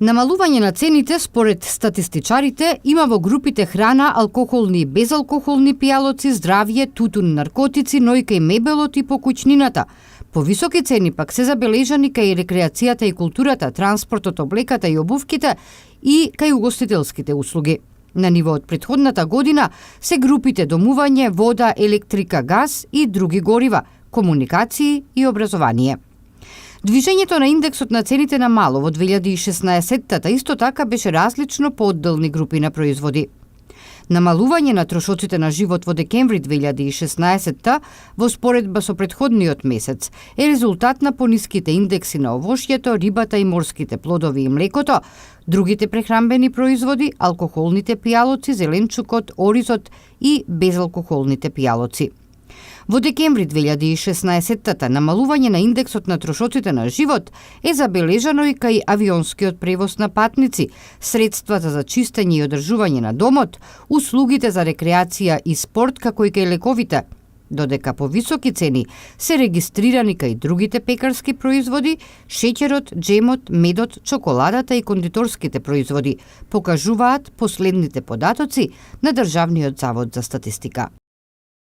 Намалување на цените според статистичарите има во групите храна, алкохолни и безалкохолни пијалоци, здравје, тутун, наркотици, но и кај мебелот и покуќнината. Повисоки цени пак се забележани кај рекреацијата и културата, транспортот, облеката и обувките и кај угостителските услуги. На ниво од претходната година се групите домување, вода, електрика, газ и други горива, комуникации и образование. Движењето на индексот на цените намало во 2016-та исто така беше различно по одделни групи на производи. Намалување на трошоците на живот во декември 2016-та во споредба со претходниот месец е резултат на пониските индекси на овошјето, рибата и морските плодови и млекото, другите прехранбени производи, алкохолните пијалоци, зеленчукот, оризот и безалкохолните пијалоци. Во декември 2016-та намалување на индексот на трошоците на живот е забележано и кај авионскиот превоз на патници, средствата за чистење и одржување на домот, услугите за рекреација и спорт, како и кај лековите, додека повисоки цени се регистрирани кај другите пекарски производи, шеќерот, джемот, медот, чоколадата и кондиторските производи, покажуваат последните податоци на Државниот завод за статистика.